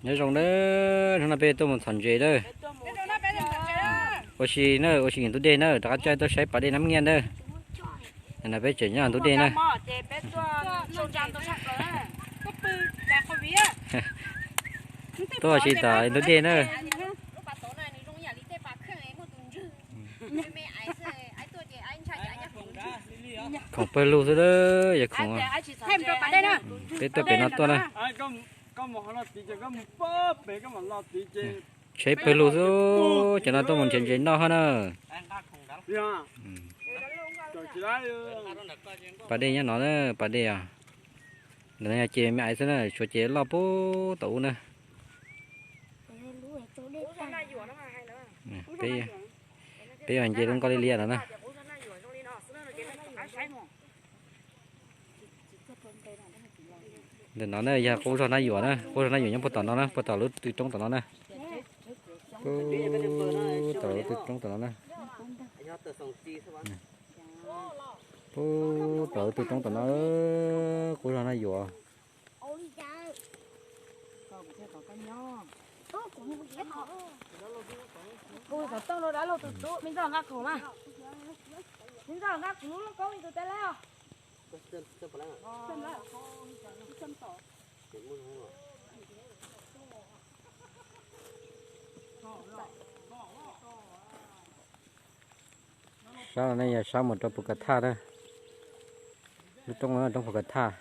Nyob zoo nawb, hnub no peb tuaj mus txhom ntses nawb. Ua si nawb, ua si ntug dej nawb, rov qab coj tuaj saib pas dej Nab Nyiaj nawb. No peb tseem nyob ntug dej nawb. Tuaj ua si tom ntug dej nawb. Khoom pawg lug xwb, yog khoom. Peb tuaj pem no tuaj na. Tsheb pawg lug xwb, cov no tuaj mus nrhiav ntses noj hab na. Pas dej nyob no na, pas dej os. Ntawm no yog ces me aiv xwb na, tshuav ces loj puag tom ub na. Peb yog nce lub nkoj liab liab no na. Ntawm no na yog qub zog Nab Yuam na, qub zog Nab Yuam nyob puag tom no na, puag tom lub tw roob tom no na. Puag tom lub tw roob tom no na. Puag tom lub tw roob tom no, qub zog Nab Yuam. Sab no ne yog sab mus rau Pus Kas Thaj na. Lub roob no roob Pus Kas Thaj.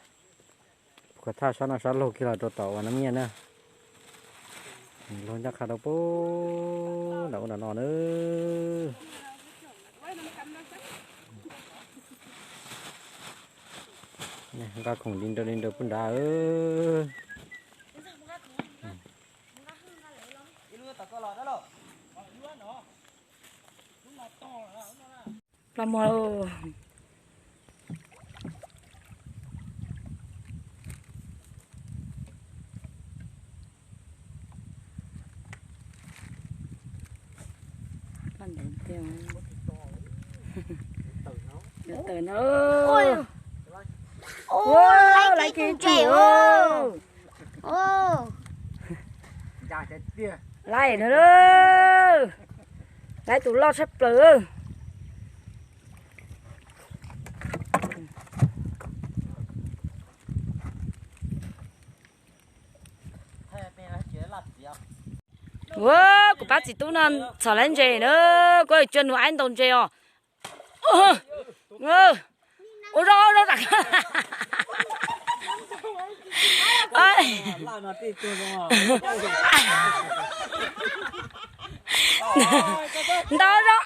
Pus Kas Thaj sab no sab laug kiag los rau tom uas Nab Nyiaj na. Laug ncaj qha rau puag nram ub nram no na. Nqa khoom li nraws li nraws puag nrad. Los mus. Tawm no. Laiv kiag ntses. Laiv no, laiv tus loj tshaj plaws. Ua, kuv pab txiv tub no txhom laiv ntses na, kuv coj nws aib ntaus ntses os. Ua zoo, ua zoo. Ntaus zoo.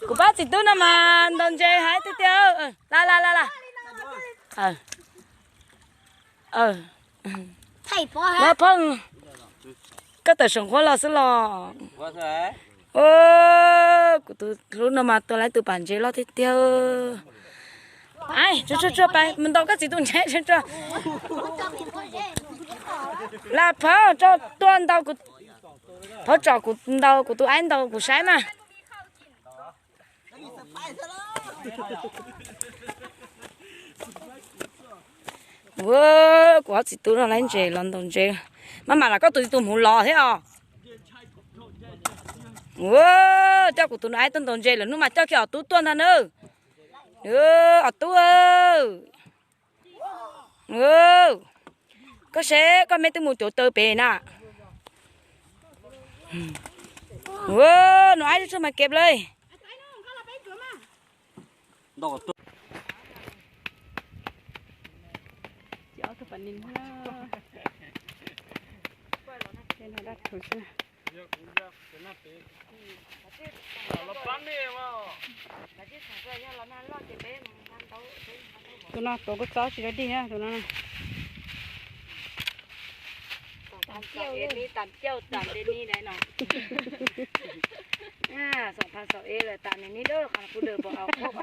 Kuv pab txiv tub no mas ntaus ntses hais tiag tiag. La la la la. Phooj, koj tawm saum nqhuab los xwb los? Kuv tus hlub no mas tua laiv tus pam ntses loj tiag tiag. Ai, tsuag tsuag tsuag, pais mus ntaus koj txiv tus ntses tsuag tsuag. La phauj, tso tuaj ntaus kuv, phauj tsom kuv ntaus kuv tus aib ntaus kuv saib mas. Ua, kuv ob txiv tub no laiv ntses los ntaus ntses. Maj mam los koj tus txiv tub hmuv los thiab os. Ua, coj kuv tus no aib tuaj ntaus ntses lawm hnub mas coj kiag ob tug tub tuaj ntag na. Ob tug, koj seb koj me twb mus cuav taws pem na. Ua, no aib tsuag mas kev lawm. Tus no tuav kua txob tsis dog dig na, tus no. Tam cauj tam de ni no. Xoom phas xaum ev lawm tam ne ni dab qhov kuv dawm puas au qhov,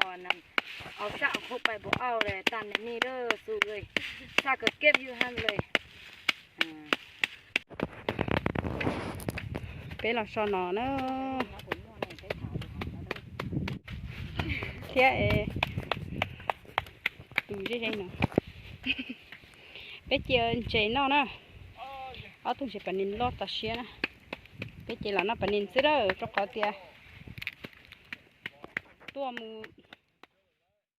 au sab au qhov pais puas au lawm tam ne ni dab xu lawm. Saj kawg keb yug hab lawm. Peb los so no na. Thiab es tus zeb zeb no. Peb cia ntses noj na. Ob tug ntses pas nis loj tas siab na. Peb cia los noj pas nis xwb lawm rau qhov tias tuaj mus